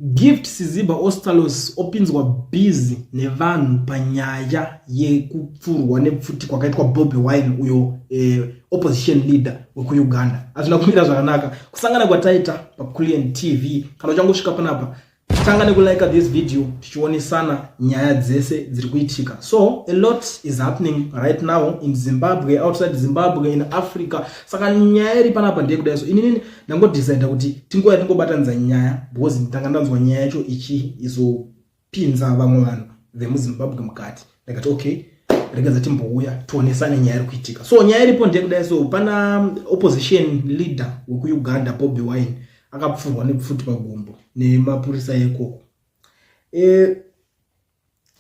Gift Siziba Ostallos opinzwa busy nevanhu panyaya yekupfurwa nepfuti kwakaitwa Bobi Wine uyo opposition leader wekuUganda. Hazvina kumira zvakanaka. Kusangana kwataita paCulian TV. Kana uchangosvika panapa, tanga nekulike this video tichionesana nyaya dzese dziri kuitika. So a lot is happening right now in Zimbabwe, outside Zimbabwe, in Africa. Saka nyaya iri panapa ndeyekudai. So inini ndangodecida kuti tinguva yatingobatanidza nyaya because ndanga ndanzwa nyaya yacho ichi izopinza vamwe vanhu vemuZimbabwe mukati. Ndakati okay, regedza timbouya tionesane nyaya iri kuitika. So nyaya iripo ndeyekudai. So pana opposition leader wekuUganda, Bobi Wine, akapfurwa nepfuti pagumbo nemapurisa ekoko.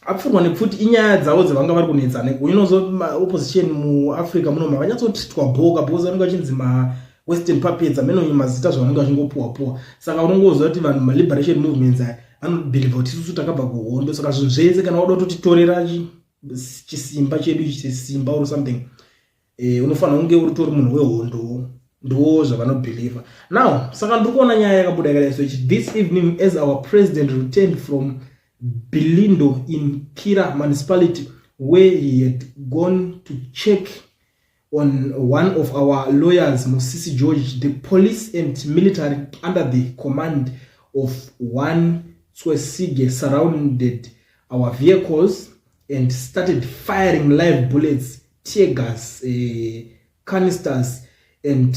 Apfurwa nepfuti, inyaya dzavo dzavanga vari kunetsana. Unozo opposition muAfrica muno mavanyatsotitwa boka because vanenge vachinzi mawestern puppets, amene mazita zvavanenge vachingopuwa puwa. Saka unongoziva kuti vanhu maliberation movements aya vanobelieva kuti isusu takabva kuhondo, saka zvinhu zvese kana wada kutotitorera chisimba chedu, chisimba or something, unofanira kunge uri tori munhu wehondo. Ndo zvavanobelieva now. Saka ndiri kuona nyaya yakabuda yakadai. So this evening, as our president returned from Bulindo in Kira Municipality, where he had gone to check on one of our lawyers, Musisi George, the police and military under the command of one Swesige surrounded our vehicles and started firing live bullets, tear gas, canisters and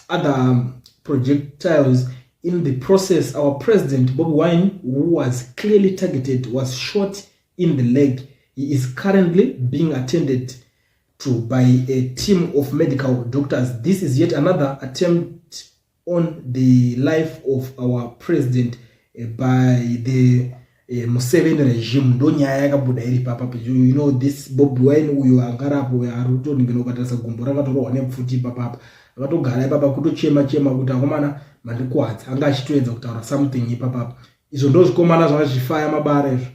other projectiles. In the process, our president, Bobi Wine, who was clearly targeted, was shot in the leg. He is currently being attended to by a team of medical doctors. This is yet another attempt on the life of our president by the Museveni regime. Ndo nyaya yakabuda iri papa. You know this Bobi Wine uyo angarapo ari kutonenge nokatarisa gumbo rakatorohwa nepfuti ipapapa, akatogara ipapa kutochema chema kuti akomana mandikwadza. Anga achitoedza kutaura something ipapapa. Izvo ndo zvikomana zvanga zvichifaya mabara izvo,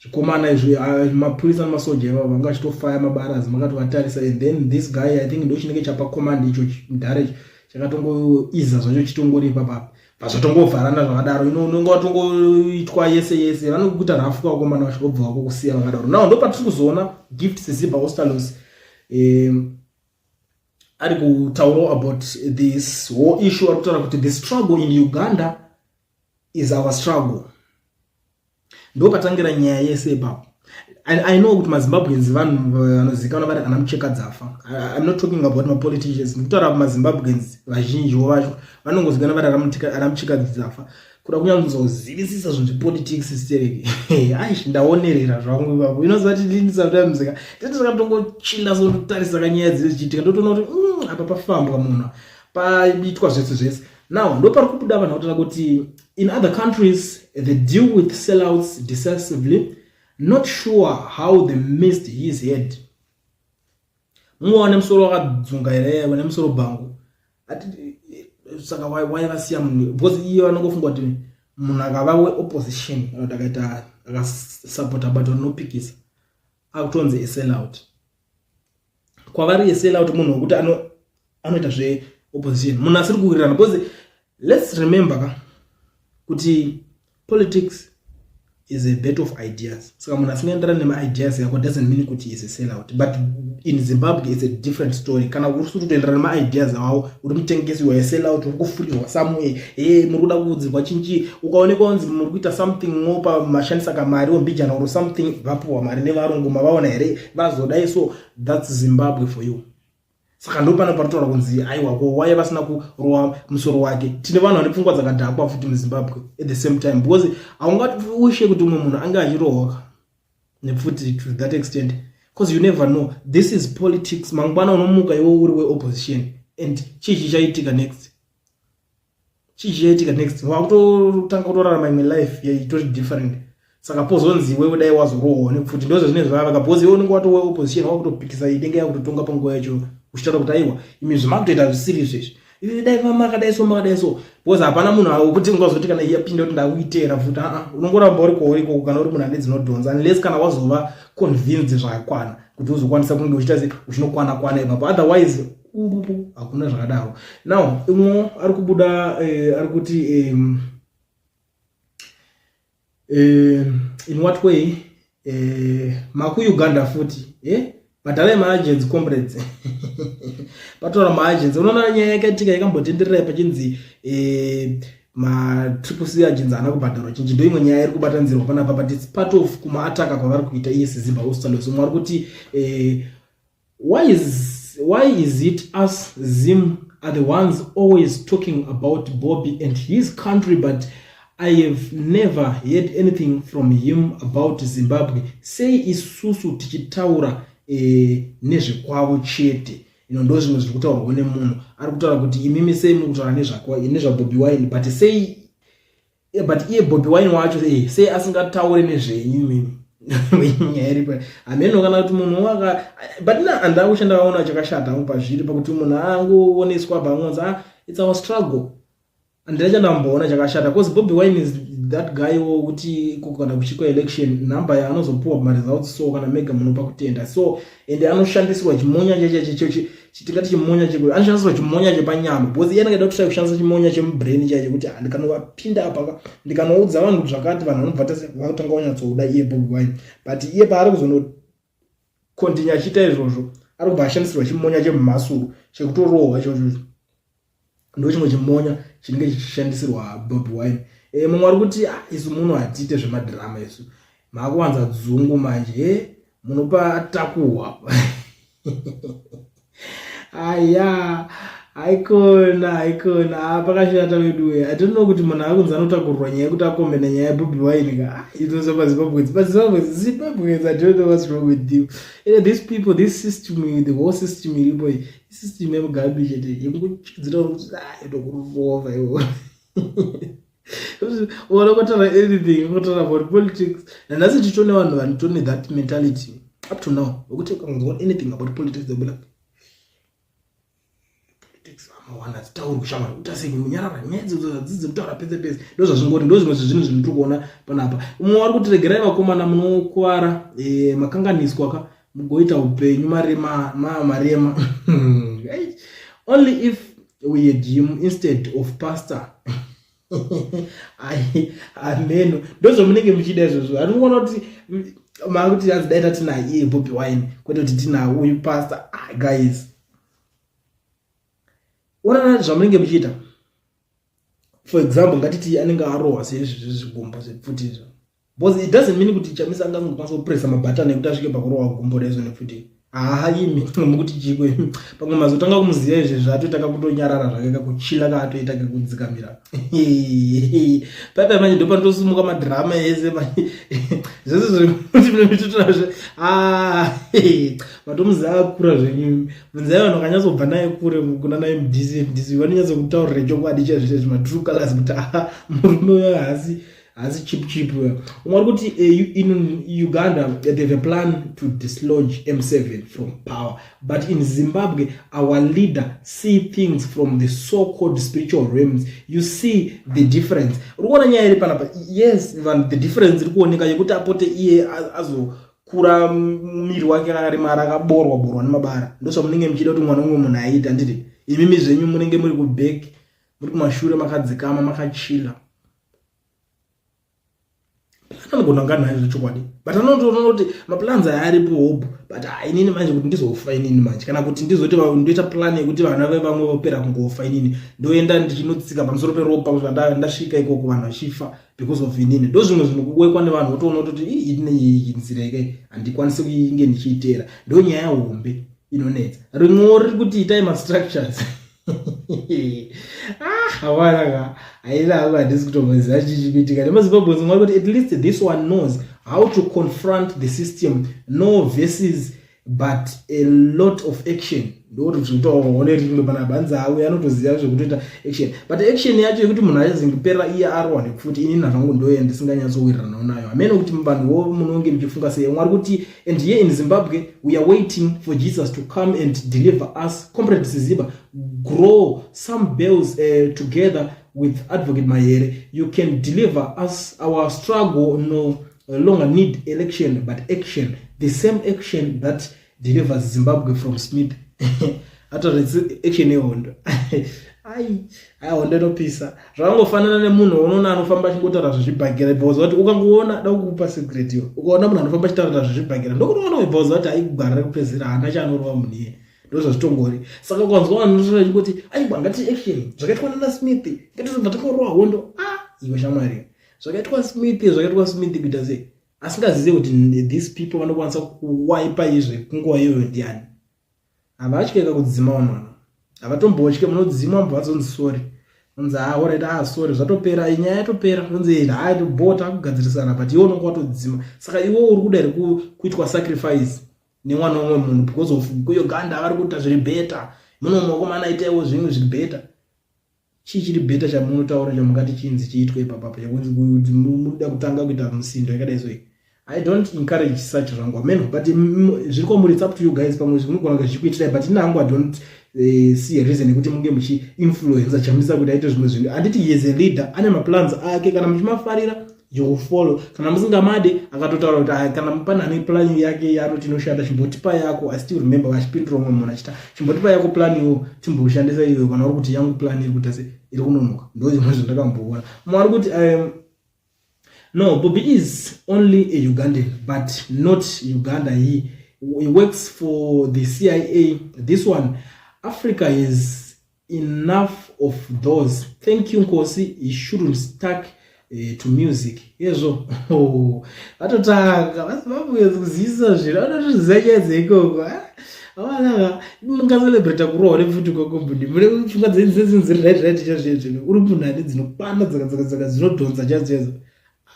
zvikomana izvo, mapurisa nemasoja ivavo vanga vachitofaya mabara azi makatovatarisa. And then this guy, I think ndo chinenge chapa command icho mudhara icho chakatongoiza zvacho chitongori ipapapa, pazvatongovharana zvakadaro. Ino unonge watongoitwa yese yese, vanokuita rafu kakomana vachingobva vako kusiya vakadaro. Now ndo patiri kuzoona Gift Siziba Ostallos ari kutaurawo about this whole issue. Ari kutaura kuti the struggle in Uganda is our struggle. Ndo patangira nyaya yese ipapo. I know kuti maZimbabweans vanhu vanozikanwa vari ana mucheka dzafa. I'm not talking about mapoliticians, ndikutaura maZimbabweans vazhinjiwo vacho vanongozikanwa vari ana mucheka dzafa. Kuda kunyatsozivisisa zvinhu zvepolitics stereki, aish, ndaonerera zvangu ipapo. Inoziva kuti ndini sometimes ka tete takatongochilla, so ndotarisa kanyaya dziri zichiitika, ndotoona kuti apa pafambwa munhu, paitwa zvese zvese. Now ndo pari kubuda vanhu vataura kuti in other countries they deal with sellouts decisively. Not sure how they missed his head. Mumwe wane musoro wakadzungaira iye nemusoro bhangu. Saka waivasiya munhu because iye vanongofunga kuti munhu akava weopposition kana kuti akaita akasapota bato rinopikisa akutonzi asellout. Kwavari asellout munhu wekuti anoita zveopposition, munhu asiri kuwirirana, because let's remember ka kuti politics is a battle of ideas. Saka munhu asingaenderani nemaideas yako doesn't mean kuti is a sellout. But in Zimbabwe it's a different story. Kana uri kutoenderana nemaideas avo, uri mutengesi, you are a sellout, uri kufurirwa somewhere, e muri kuda kuudzirwa chinchi. Ukaonekwa unzi muri kuita something mopa mashandisa kamari ombijana or something, vapuhwa mari nevarungu, mavaona here vazodai. So that's Zimbabwe for you. Saka ndo pano paritaura kunzi aiwa, ko waiva vasina kurova musoro wake? Tine vanhu vane pfungwa dzakadhakwa futi muZimbabwe at the same time, because haungaushe kuti umwe munhu ange achirohwa nepfuti to that extent, because you never know. This is politics. Mangwana unomuka iwe uri weopposition and chii chichaitika next? Chii chichaitika next? Wakutotanga kutorarama imwe life itori different. Saka pozonzi iwewe dai wazorohwa nepfuti, ndo zvezvinenge zvavaka, because iwe unenge watove opposition, wakutopikisa inenge yakutotonga panguva yacho, uchitaura kuti aiwa, imi zvemakutoita zvisiri izvezvi, dai makadai so, makadai so, because hapana munhu wekuti ungazoti kana iyapinda kuti ndakuitera futi. Aa, unongoramba uri kwauri ikoko kana uri munhu ane dzinodhonza, unless kana wazova convinced zvakakwana kuti uzokwanisa kunge uchiita se uchinokwana kwana ipapo. Otherwise upu hakuna zvakadaro. Now imwe ari kubuda ari kuti In what way? MakuUganda futi, eh? Bhadharai maagents, comrades. Pataura maagents, unoona nyaya yakaitika yakambotenderera pachinzi maTriple C agents haana kubhadharwa chinji. Ndo imwe nyaya iri kubatanzirwa panapa, but it's part of kumaataka kwavari kuita iye Siziba Ostallos. Umwe ari kuti why is it us Zim are the ones always talking about Bobby and his country, but I have never heard anything from him about Zimbabwe? Sei isusu tichitaura nezvekwavo chete? Ino ndo zvimwe zviri kutaurwawo nemunhu ari kutaura kuti imimi sei muri kutaura nezvaBobby Wine, but sei but iye Bobby Wine wacho sei asingataure nezvenyu imimi? Nyaya iripo hameno kana kuti munhu waka, but na handina kuchandakaona chakashata pazviri pakuti munhu angooneswa bhangonzi, "Ah, it's our struggle." Handina chandamboona chakashata, because Bobby Wine is that guy wokuti kana kuchikwa election, nhamba yaanozopuwa pamaresults, so kana mega munopa kutenda. So ende anoshandisirwa chimonya tingati chimonya, anoshandisirwa chimonya chepanyama, because iye anenge ada kutry kushandisa chimonya chemubrain chaicho kuti ndikanovapinda apa, ndikanoudza vanhu kuti zvakati, vanhu vanobva vakutanga kunyatsouda iye Bobby Wine. But iye paari kuzonocontinue achiita izvozvo, ari kubva ashandisirwa chimonya chemumasuru chekutorohwa ichocho. Ndo chimwe chimonya chinenge chichishandisirwa Bobi Wine. Mumwe ari kuti, "Ah, isu muno hatiite zvemadhirama, isu maakuwanza dzungu manje e munopa takuhwa." Aya, haikona, haikona, pakashata veduwe. I don't know kuti munhu akunzi anotakurirwa nyaya yekuti akomena nyaya yaBobi Wine ka inosa paZimbabwe, paZimbabwe, Zimbabweans, I don't know what's wrong with you. These people, this system, the whole system iripo, isystem yeMugabe chete, yekungochidzira kuti itokurova iwo uona kutaura anything, kutaura about politics. Nanhasi tichitone vanhu vanotone that mentality up to now, wekuti ukangonzwa anything about politics, they'll be like, "Politics amawana hadzitauri kushamwari, kuita sei munyarara, nyaya idzodzo hadzidzi kutaura pese pese." Ndo zvazvingori, ndo zvimwe zvezvinhu zvinotiri kuona panapa. Umwe wari kuti, "Regerai vakomana, munokuvara, makanganiswa ka, mugoita upenyu marema marema. Only if we had him instead of pastor." Ameno ndo zvamunenge muchida izvozvo. Hati kuona kuti makuti hanzi dai tatina iye Bobi Wine kwete kuti tina uyu pastor. Ah, guys, onana zvamunenge muchiita. For example, ngatiti anenge arohwa sezvigumbo zvepfuti izvo, because it doesn't mean kuti Chamisa angangokwanisa kupresa mabhatani ekuti asvike pakurohwa gumbo rezo nepfuti. Haa, imi mukuti chikwe, pamwe mazotanga kumuziva izvi, zvatoita kakutonyarara zvake, kakuchila kaatoita, kekudzikamira paipai. Manje ndopanotosimuka madhirama ese manje, zvese zvekuti matomuziva akura zvenyu. Bvunzai vanhu vakanyatsobva naye kure kuna naye muDC, MDC, vanonyatsokutaurira chokwadi chaizvo, matrue colors, kuti aa, murume uyo haasi cheap cheap. Umwe ari kuti in Uganda they have a plan to dislodge M7 from power, but in Zimbabwe our leader see things from the so called spiritual realms. You see the difference? Uri kuona nyaya iri panapa? Yes, vanhu, the difference iri kuoneka yekuti apote iye azokura muviri wake akaremara, akaborwa borwa nemabara. Ndozvamunenge muchida kuti mwana umwe munhu aite, handiti? Imimi zvenyu munenge muri kuback, muri kumashure, makadzikama, makachila. Anogona kunga nayo zvechokwadi, but anotoona kuti maplans aya aripo hope, but inini manje kuti ndizofa inini manje, kana kuti ndizoti ndoita plan yekuti vana vevamwe vopera kungofa, inini ndoenda ndichinotsika pamusoro peropa kusvika ndasvika ikoko, vanhu vachifa because of inini. Ndo zvimwe zvinokuwekwa nevanhu, votoona kutoti iyi nzira ikai handikwanisi kuinge ndichiitera. Ndo nyaya hombe inonetsa. Rimwewo riri kuti itai mastructures. Ah, hawana haina hangu, handisi kutomboziva chii chikuitika nemaZimbabweans. Mwari kuti at least this one knows how to confront the system. No verses but a lot of action. Ndokuti zvinotaurwawo nerimwe panapa, hanzi auya anotoziva zvekutoita action, but action yacho yekuti munhu aizingipera iye arohwa nepfuti, inini zvangu ndoye ndisinganyatsowiriranawo nayo. Hamene kuti vanhuwo munonge muchifunga sei. Mwari kuti, "And here in Zimbabwe we are waiting for Jesus to come and deliver us. Comrade Siziba, grow some bells together with Advocate Mahere, you can deliver us. Our struggle no longer need election but action, the same action that delivers Zimbabwe from Smith." Ataura action yehondo. Ai, ai, hondo inopisa. Zvakangofanana nemunhu unoona anofamba achingotaura zvezvibhakera, ibva kuti ukangoona da kukupa secret iwe, ukaona munhu anofamba achitaura zvezvibhakera, ndokunoona ibva kuti aigwara rekupedzisira, haana chaanorova munhu iye. Ndozvazvitongori. Saka ukanzwa vanhu vachingoti, "Aiwa, ngati action, zvakaitwa nana Smith, ngatizobva takorowa hondo," ah, iwe shamwari, zvakaitwa Smith, zvakaitwa Smith kuita sei? Asingazive kuti these people vanokwanisa kuwaipa izve kunguva iyoyo ndiani. Havatyeka kudzima vanhu, havatombotye. Munodzimwa, mubva vazonzi sorry, unzi, "Ha, alright, ah, sorry, zvatopera, nyaya yatopera." Unzi, "Ha, bo takugadzirisana," but iwe unonge watodzima. Saka iwe uri kuda here kuitwa sacrifice nemwana umwe munhu because of kuUganda vari kuita zviri better? Muno mukomana, itaiwo zvimwe zviri better. Chii chiri better chamunotaura, chamungati chinzi chiitwe ipapapo, chakunzi kuti muda kutanga kuita musindo yakadai? So I don't encourage such zvangu, amen. But zviri kwamuri, it's up to you guys. Pamwe zvinogona kunge zvichikuitirai, but ini hangu I don't see a reason yekuti munge muchiinfluenza Chamisa kuti aite zvimwe zvinhu. Handiti he is a leader, ane maplans ake. Kana muchimafarira, you will follow. Kana musingamade, akatotaura kuti, "Ah, kana pane ane plan yake yaanoti inoshanda, chimbotipa yako." I still remember vachipindura umwe munhu achita, "Chimbotipa yako plan iwo, timboshandisa iwe, kana uri kuti yangu plan iri kuita se iri kunonoka." Ndo zvimwe zvandakamboona. Mumwe ari kuti, "No, Bobby is only a Ugandan, but not Uganda. He works for the CIA. This one, Africa is enough of those. Thank you, Nkosi. He shouldn't stuck to music." Izvo vatotanga vaZimbabwe kuzivisa zviro, vanotozviziva nyaya dzeikoko. Avanaka mungacelebrata kurohwa nepfuti kwakombuni, mune pfungwa dzenyu dziri right chaizvo. Uri munhu ane dzinokwana dzaka dzinodhonza chaizvo chaizvo.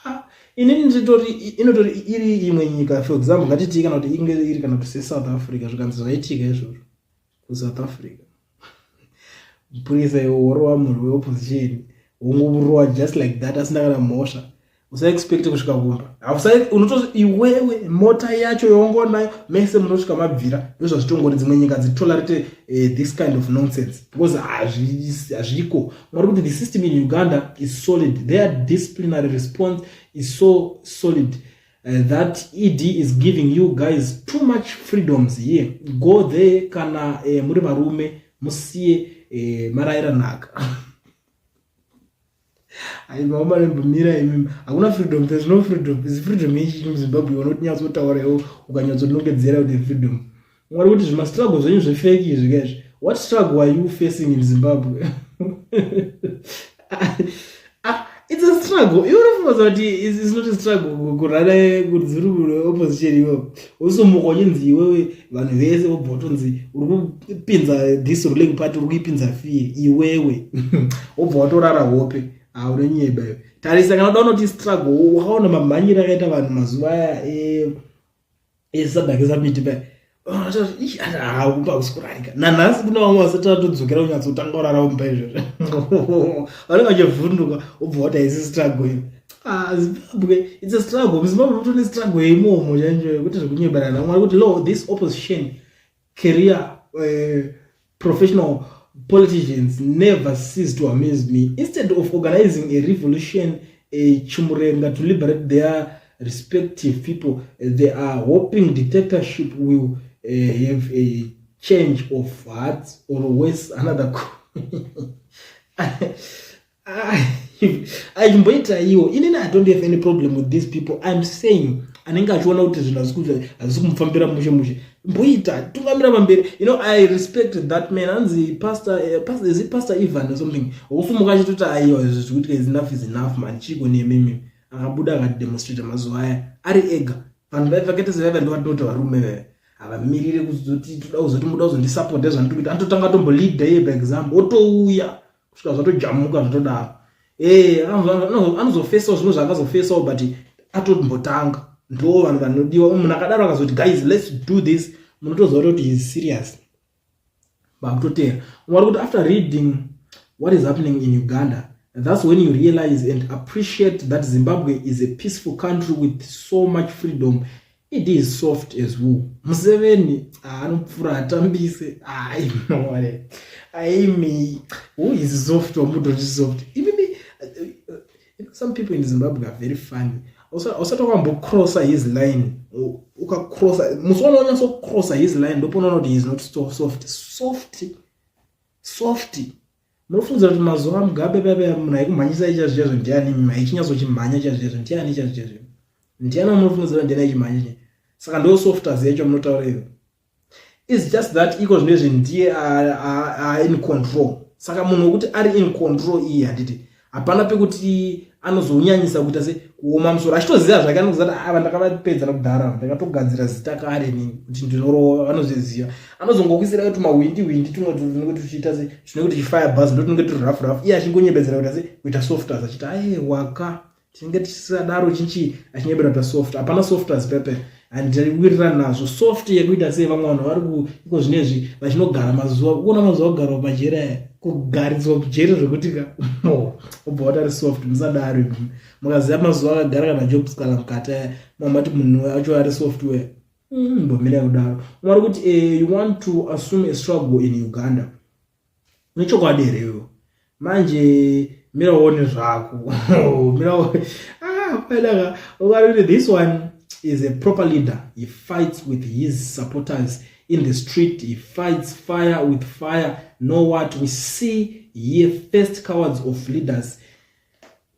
Ah, inini nditori inotori iri imwe nyika, for example, ngatiti kana kuti inge iri kana kuti seSouth Africa, zvikanzi zvaitika izvozvo kuSouth Africa, mupurisa iwo worova munhu weopposition, wongourova just like that, asina kana mhosva, usaexpecte kusvika kumba. Unoto iwewe mota yacho yaungonayo, mese munosvika mabvira. Ndozvazvitongori. Dzimwe nyika dzitolerate this kind of nonsense because hazviko. Mwari kuti the system in Uganda is solid. Their disciplinary response is so solid that ED is giving you guys too much freedoms here. Go there kana muri varume, musiye marayira nhaka. Aimaoma nembomira imimi, hakuna freedom. There's no freedom. Is freedom yechii muZimbabwe? Unoti iwo ukanyatsonongedzera kuti freedom. Mwari kuti zvimastruggle zvenyu zvefake izvi kaizvi. What struggle are you facing in Zimbabwe? Ah, it's a struggle. Iwe unofunga kuti it's not a struggle kurana kudziri opposition? Iwewe usomuka uchinzi iwewe, vanhu vese vobva vatonzi uri kupinza this ruling party, uri kuipinza fear, iwewe wobva watorara hope. Haunonyeba iwe. Tarisa, kana uda unoti struggle, wakaona mamhanyiro akaita vanhu mazuva aya eSADC summit paya, kumba hakusi kurarika. Nanhasi kuna vamwe vasati vatodzokera kunyatsotanga kurara mumba izvozvo, vanenge vachivhunduka. Wobva wati haisi struggle iyo. Ah, Zimbabwe, it's a struggle. MuZimbabwe mutone struggle yeimomo chaizvo, kuti zvekunyeberana. Mwari kuti lo this opposition career professional politicians never cease to amaze me. Instead of organizing a revolution, a chimurenga, to liberate their respective people, they are hoping dictatorship will have a change of hearts or worse, another. Achimboita iwo. Inini I don't have any problem with these people. I'm saying anenge achiona kuti zvinhu hazvisi kumufambira mushe mushe, mboita tungamira pamberi. I respect that man anzi Pastor, Pastor, is it Pastor Evan or something, wofumuka achitoti, "Aiwa, izvi zvikuitika is enough is enough, man." Chiko nemimi akabuda akademonstrata mazuva aya ari ega. Vanhu vakaita sevaiva ndovatoti varume veve havamirire kuzoti toda kuzoti muda kuzondisapota zvandiri kuita. Anototanga tomboleada iye by example, otouya kusvika zvatojamuka zvatodaro. Anozofesawo zvimwe zvaangazofesawo, but atombotanga. Ndo vanhu vanodiwa. Munhu akadaro akazoti, "Guys, let's do this," munotoziva kuti is serious, vakutotera. Mwari kuti after reading what is happening in Uganda, that's when you realize and appreciate that Zimbabwe is a peaceful country with so much freedom. It is soft as wool. Museveni anopfura, atambise. Ai, aimi, who is soft wamutoti soft imimi? Some people in Zimbabwe are very funny. Usati wakambocrossa his line, ukacrossa musi waona unyatsocrossa his line, ndoponoona kuti he is not so soft, soft, soft. Munofungidzira kuti mazuva aMugabe paya munhu aikumhanyisa chaizvo chaizvo ndiani? Aichinyatsochimhanya chaizvo chaizvo ndiani chaizvo chaizvo? Ndiani wamunofungidzira ndiani aichimhanya? Saka ndo softers yacho munotaura iyo. It's just that iko zvinezvi ndiye in control. Saka munhu wekuti ari in control iye, handiti hapana pekuti anozonyanyisa kuita se kuoma musoro, achitoziva zvake. Anoziva kuti ava ndakavapedza kudhara, ndakatogadzira zita kare nini kuti ndinorova. Vanozviziva. Anozongokuisira kuti mahwindi hwindi tumwe tunenge tuchiita se tunenge tuchifire bus, ndo tunenge turi rough rough. Iye achingonyebedzera kuita se kuita softers, achiti aiwaka, tinenge tichisadaro chinchi, achinyebera kuita soft. Hapana softers pepe, handiwirirana nazvo. Soft yekuita sei? Vamwe vanhu vari iko zvinezvi vachinogara mazuva, kuona mazuva kugara pajeri aya, kugaridzwa kujeri zvekuti ka ubva wati ari soft. Musadaro. Mukaziva mazuva akagara kana Job Sikhala mukati aya, mamati munhu acho ari software. Mbomira kudaro. Mwari kuti you want to assume a struggle in Uganda nechokwadi here iwe? Manje mira uone zvako, mira. Ah, ukariti this one is a proper leader. He fights with his supporters in the street. He fights fire with fire. Know what we see here first, cowards of leaders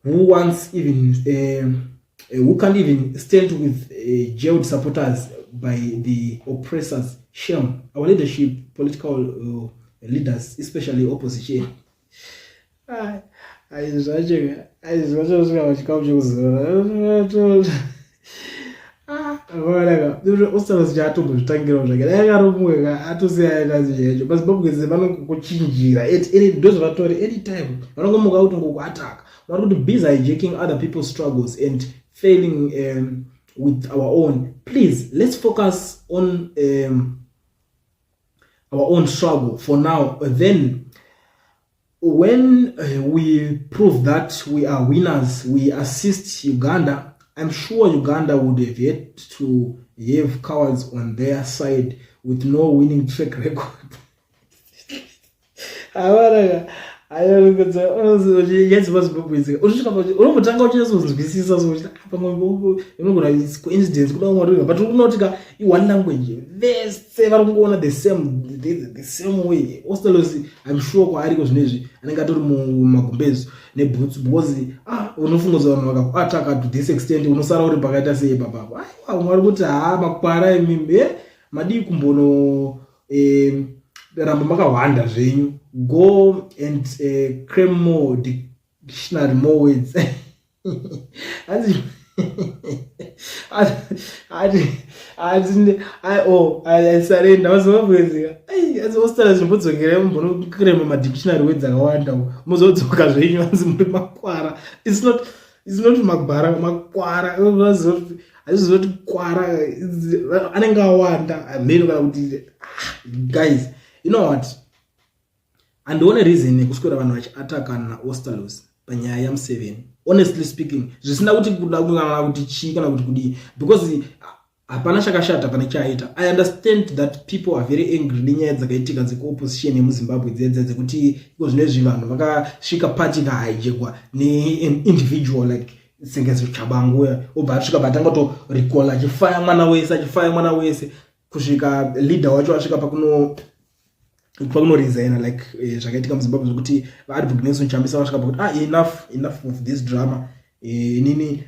who wants even who can't even stand with jailed supporters by the oppressors. Shame. Our leadership, political leaders, especially opposition. Aizvacho, aizvacho kusvika pachikamu chekuzorora. Ostallos chaatombozvitangirawo zvake, dai akaromweka atosiya nazo chaicho. MaZimbabwe vanongokuchinjira at any, ndozvavatori, anytime vanongomuka kuti ngokuataka. Vari kuti busy hijacking other people's struggles and failing with our own. Please, let's focus on our own struggle for now. Then when we prove that we are winners, we assist Uganda. I'm sure Uganda would have yet to have cowards on their side with no winning track record. Avaraka unombotanga uchinyatsokunzwisisa pamwe inogona coincidence kuda kumwe, but uri ka i-one language, vese vari kungoona the same way. Ostallos, I'm sure kwaariko zvinezvi anenge atori mumagumbezi nebhutsu, because ah, unofunguza vanhu vakakuataka to this extent, unosara uri pakaita sei papapo? Aiwa, umwe ari kuti haa, makwara imimi e madii kumbono ramba makahwanda zvenyu. Go and cram more dictionary, more words. Hanzi ati oh, I surrender. Vazimbabwezika hanzi Ostallos zvimbodzokerai mumbonocrama madictionary words akawanda, muzodzoka zvenyu. Hanzi muri makwara. It's not magwara, makwara. Hazvizoti kwara anenge awanda mheno kana kuti ah, guys, you know what, handione reason yekuswera vanhu vachiatakana naOstallos panyaya yaMuseveni, honestly speaking, zvisina kuti kuda kana kuti chii kana kuti kudii, because hapana chakashata pane chaaita. I understand that people are very angry nenyaya dzakaitika dzekuopposition yemuZimbabwe dzedze dzekuti iko zvinezvi vanhu vakasvika pati kahijackwa neindividual like Sengezo Tshabangu, obva asvika patanga kutorecalla, achifaya mwana wese, achifaya mwana wese kusvika leader wacho asvika pakunoresigna, like zvakaitika muZimbabwe zvekuti vaAdvocate Nelson Chamisa vasvika pakuti ah, enough, enough of this drama, inini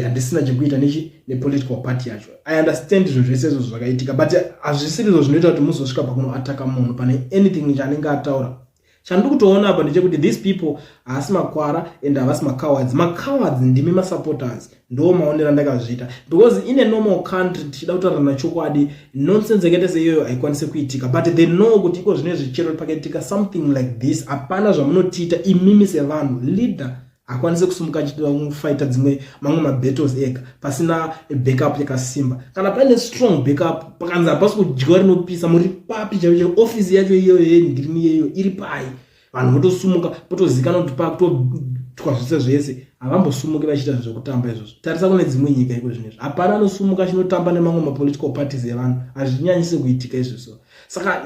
handisina chekuita nechi nepolitical party yacho. I understand zvinhu zvese izvozvo zvakaitika, but hazvisirizvo zvinoita kuti muzosvika pakunoataka munhu pane anything chaanenge ataura. Chandiri kutoona apa ndechekuti these people haasi makwara and havasi macowards. Macowards ndimi masupporters. Ndo maonero andakazviita, because in a normal country, tichida kutaurana chokwadi, nonsense yakaita seiyoyo haikwanisi kuitika. But they know kuti iko zvinezvi chero pakaitika something like this, hapana zvamunotiita imimi sevanhu. Leader hakwanisi kusumuka achida kufighta dzimwe mamwe mabattles ega pasina backup yakasimba. Kana paine strong backup, pakanzi hapasi kudyiwa rinopisa, muri papi chaivo chaivo? Ofisi yacho iyoyo yengirini iyeyo iri pai? Vanhu votosumuka, potozikanwa kuti pakutotwa zvese zvese. Havambosumuki vachiita zvinhu zvekutamba izvozvo. Tarisa kune dzimwe nyika iko zvinezvi, hapana anosumuka achinotamba nemamwe mapolitical parties evanhu. Hazvinyanyisi kuitika izvozvo. Saka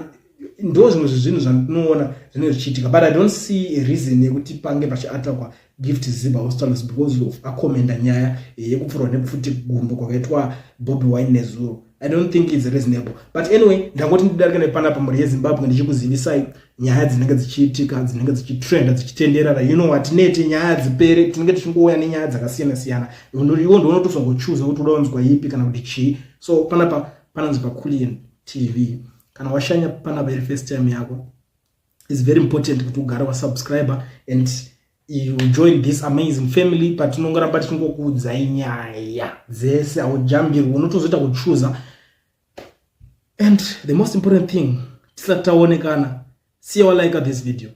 ndo zvimwe zvezvinhu zvandinoona zvinenge zvichiitika, but I don't see a reason yekuti pange pachiatakwa Gift Ziba Ostallos because of acommenta nyaya yekupfurwa nepfuti gumbo kwakaitwa Bobi Wine nezuro. I don't think it's reasonable. But anyway, ndangoti ndidarike nepanapa, mhuri yeZimbabwe, ndichikuzivisai nyaya dzinenge dzichiitika, dzinenge dzichitrenda, dzichitenderera. You know what, nete nyaya dzipere, tinenge tichingouya nenyaya dzakasiyana siyana. Iwo ndonotozongochuza kuti uda kunzwa ipi kana kuti chii. So panapa panonzi paCulian TV. Kana washanya panapa iri first time yako, it's very important kuti ugare wasubscriber and you join this amazing family, patinongoramba tichingokuudzai nyaya dzese. Haujambirwi, unotozoita kuchuza. And the most important thing, tisati taonekana, siya walike this video.